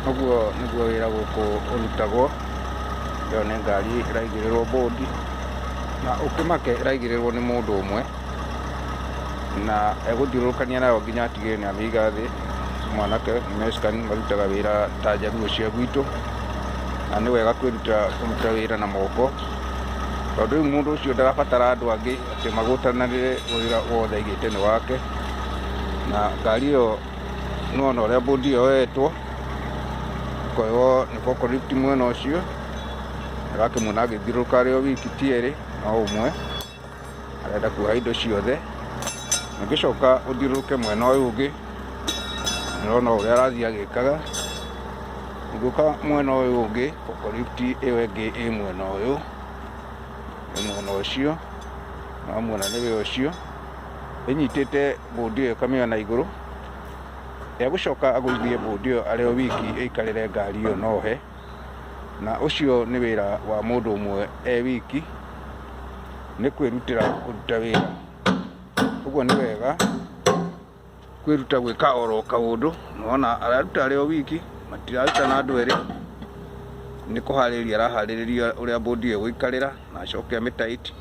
Ũguo nĩguo wĩra gũkũ ũrutagwo. Ĩyo nĩ ngari ĩraigĩrĩrwo bũndi, na ũkĩmake ĩraigĩrĩrwo nĩ mũndũ ũmwe, na egũthiũrũrũkania nayo nginya atigĩrĩre nĩ amĩiga thĩ. Mwanake Mexican marutaga wĩra ta njaruo cia gwitũ, na nĩ wega kwĩruta kũruta wĩra na moko, tondũ rĩu mũndũ ũcio ndarabatara andũ angĩ atĩ magũtananĩre wĩra wothe aigĩte nĩ wake, na ngari ĩyo nĩwona ũrĩa bũndi ĩyo yoetwo, ĩkoywo nĩ forklift mwena ũcio, ũrakĩmuona agĩthiũrũrũka arĩ o wiki ti erĩ no ũmwe, arenda kuoha indo ciothe. Ũngĩcoka ũthiũrũrũke mwena ũyũ ũngĩ, nĩũrona ũrĩa arathiĩ agĩkaga. Ũngĩũka mwena ũyũ ũngĩ, forklift ĩyo ĩngĩ ĩ mwena ũyũ, ĩ mwena ũcio, nĩwamuona nĩwe ũcio, ĩnyitĩte bũndi ĩyo ĩkamĩoya na igũrũ. Egũcoka agũithie bũndi ĩyo arĩ o wiki ĩikarĩre ngari ĩyo na ohe, na ũcio nĩ wĩra wa mũndũ ũmwe e wiki, nĩ kwĩrutĩra kũruta wĩra. Ũguo nĩ wega kwĩruta gwĩka oro kaũndũ, nĩwona araruta arĩ o wiki, matiraruta na andũ erĩ, nĩ kũharĩrĩria araharĩrĩria ũrĩa bũndi ĩyo ĩgũikarĩra na acoke amĩ tight,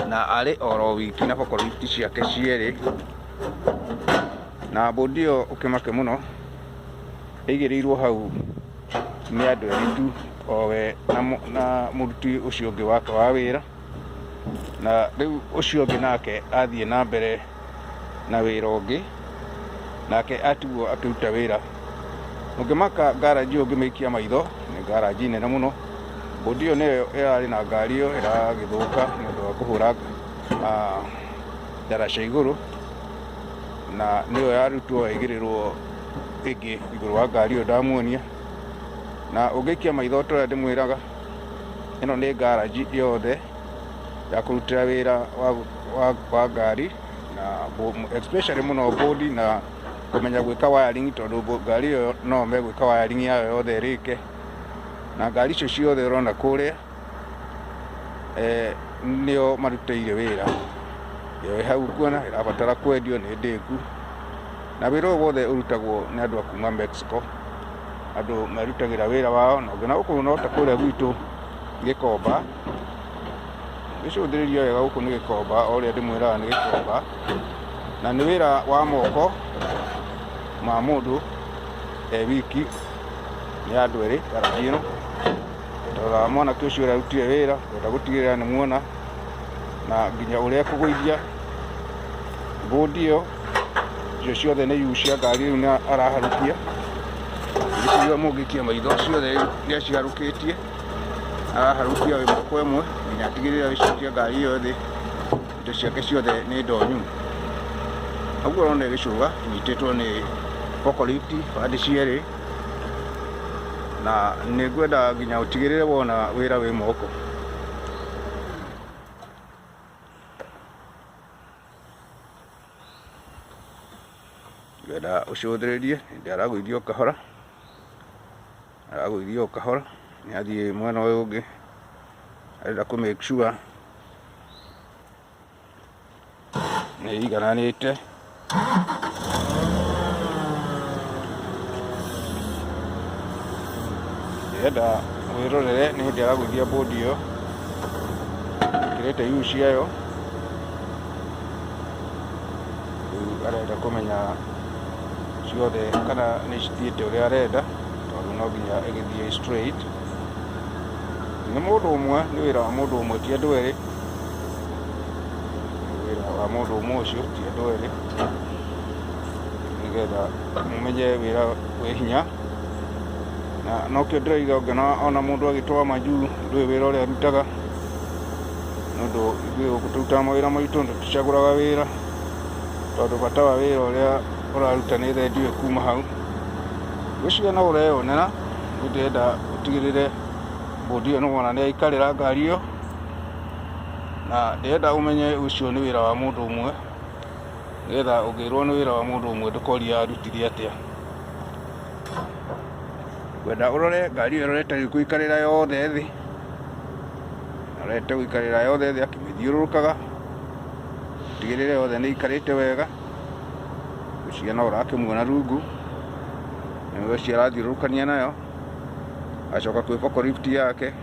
na arĩ oro wiki na forklift ciake cierĩ, na bũndi ĩyo ũkĩmake mũno, ĩigĩrĩirwo hau nĩ andũ erĩ tu, o we na mũruti ũcio ũngĩ wake wa wĩra, na rĩu ũcio ũngĩ nake athiĩ na mbere na wĩra ũngĩ, nake atigwo akĩruta wĩra. Ũngĩmaka ngaranji ĩyo ũngĩmĩikia maitho, nĩ ngaranji nene mũno. Bũndi ĩyo nĩyo ĩrarĩ na ngari ĩyo ĩragĩthũka nĩ ũndũ wa kũhũra ndaraca igũrũ, na nĩyo yarutwo yaigĩrĩrwo ĩngĩ igũrũ wa ngari ĩyo ndamuonia. Na ũngĩikia maitho ta ũrĩa ndĩmwĩraga, ĩno nĩ ngaranji yothe ya kũrutĩra wĩra wa ngari, na especially mũno bũndi na kũmenya gwĩka wiring, tondũ ngari ĩyo no megwĩka wiring yayo yothe ĩrĩke. Na ngari icio ciothe ũrona kũrĩa nĩo marutĩire wĩra. Ĩyo ĩ hau ũkuona ĩrabatara kwendio nĩ ndĩku. Na wĩra ũyũ wothe ũrutagwo nĩ andũ a kuma Mexico, andũ merutagĩra wĩra wao, na ũngĩona gũkũ no ta kũrĩa gwitũ Gĩkomba, ũngĩcũthĩrĩria wega gũkũ nĩ Gĩkomba, o ũrĩa ndĩmwĩraga nĩ Gĩkomba, na nĩ wĩra wa moko ma mũndũ e wiki, nĩ andũ erĩ garage ĩno. Rora mwanake ũcio ũrĩa arutire wĩra, ngwenda gũtigĩrĩra nĩ muona, na nginya ũrĩa ekũgũithia bũndi ĩyo, icio ciothe nĩ yu cia ngari rĩu nĩ araharũkia. Ngwĩciria mũngĩikia maitho ciothe nĩ aciharũkĩtie, araharũkia ĩmwe kwa ĩmwe nginya atigĩrĩre agĩcokia ngari ĩyo thĩ, indo ciake ciothe nĩ ndonyu. Ũguo ũrona ĩgĩcũga ĩnyitĩtwo nĩ forklift bandi cierĩ, na nĩ ngwenda nginya ũtigĩrĩre wona wĩra wĩ moko. Ngwenda ũcũthĩrĩrie hĩndĩ aragũithia o kahora, aragũithia o kahora, nĩ athiĩ mwena ũyũ ũngĩ, arenda kũ make sure nĩ ĩigananĩte. Ndĩrenda wĩrorere nĩ hĩndĩ aragũithia bũndi ĩyo, ĩkĩrĩte yu ciayo, rĩu arenda kũmenya ciothe kana nĩ cithiĩte ũrĩa arenda, tondũ no nginya ĩgĩthiĩ straight. Nĩ mũndũ ũmwe, nĩ wĩra wa mũndũ ũmwe ti andũ erĩ. Wĩra wa mũndũ ũmwe ũcio ti andũ erĩ, nĩgetha mũmenye wĩra wĩ hinya. Na nokĩo ndĩroiga ũngĩona ona mũndũ agĩtwara majuu ndũĩ wĩra ũrĩa arutaga, nĩ ũndũ ithuĩ gũkũ tũrutaga mawĩra maitũ na tũticagũraga wĩra, tondũ bata wa wĩra ũrĩa ũraruta nĩ thengiũ kuma hau. Ngwĩciria no ũreyonera, niĩ ndĩrenda ũtigĩrĩre bũndi ĩyo nĩ wona nĩ yaikarĩra ngari ĩyo. Na ndĩrenda ũmenye ũcio nĩ wĩra wa mũndũ ũmwe, nĩgetha ũngĩrwo nĩ wĩra wa mũndũ ũmwe ndũkorie arutire atĩa. Ngwenda ũrore ngari ĩyo ĩrorete gũikarĩra yothe thĩ, ĩrorete gũikarĩra yothe thĩ akĩmĩthiũrũrũkaga, ũtigĩrĩre yothe nĩ ĩikarĩte wega. Ngwĩciria no ũrakĩmuona rungu. Nĩ ũcio arathiũrũrũkania nayo, acoka kwĩ forklift yake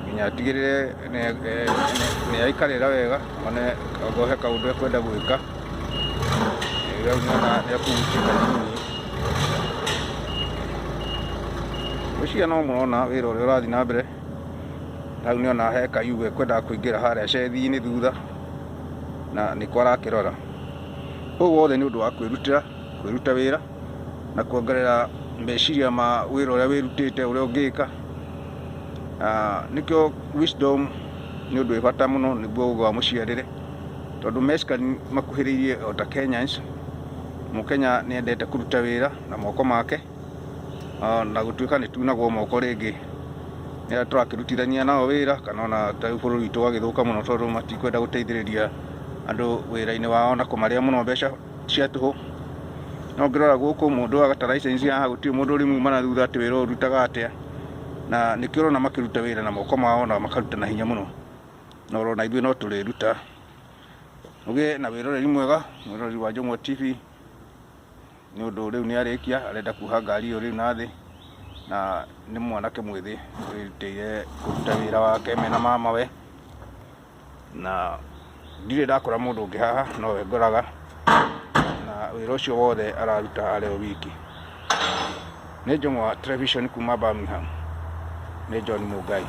nginya atigĩrĩre nĩ aikarĩra wega, one okorwo he kaũndũ ekwenda gwĩka. Rĩu nĩona nĩ ekũgucia kanini. Ngwĩciria no mũrona wĩra ũrĩa ũrathiĩ na mbere. Hau nĩona he kayũ gekwendaga kũingĩra harĩa cethi-inĩ thutha, na nĩko arakĩrora. Ũũ wothe nĩ ũndũ wa kwĩrutĩra, kwĩruta wĩra na kuongerera meciria ma wĩra ũrĩa wĩrutĩte ũrĩa ũngĩka. Nĩkĩo wisdom nĩ ũndũ wĩ bata mũno nĩguo ũgĩ wa mũciarĩre, tondũ Mexican makuhĩrĩirie o ta Kenyans. Mũkenya nĩ endete kũruta wĩra na moko make, na gũtuĩka nĩ tunagwo moko rĩngĩ nĩ arĩa tũrakĩrutithania nao wĩra, kana ona ta rĩu bũrũri witũ ũgagĩthũka mũno tondũ matikwenda gũteithĩrĩria andũ wĩra-inĩ wao na kũmarĩa mũno mbeca cia tũhũ. No ngĩrora gũkũ mũndũ agata license haha gũtirĩ mũndũ ũrĩmuma na thutha atĩ wĩra ũyũ ũrutaga atĩa, na nĩkĩo ũrona makĩruta wĩra na moko mao na makaruta na hinya mũno, na ũrona ithuĩ no tũrĩruta. Ũgĩe na wĩroreri mwega, mwĩroreri wa Njũng'wa TV, nĩ ũndũ rĩu nĩ arĩkia, arenda kuoha ngari ĩyo rĩu na thĩ, na nĩ mwanake mwĩthĩ wĩrutĩire kũruta wĩra wake mena mamawe, na ndirĩ ndakora mũndũ ũngĩ haha nowe ngoraga, na wĩra ũcio wothe araruta arĩ o wiki. Nĩ Njũng'wa Television kuma Birmingham, nĩ John Mũngai.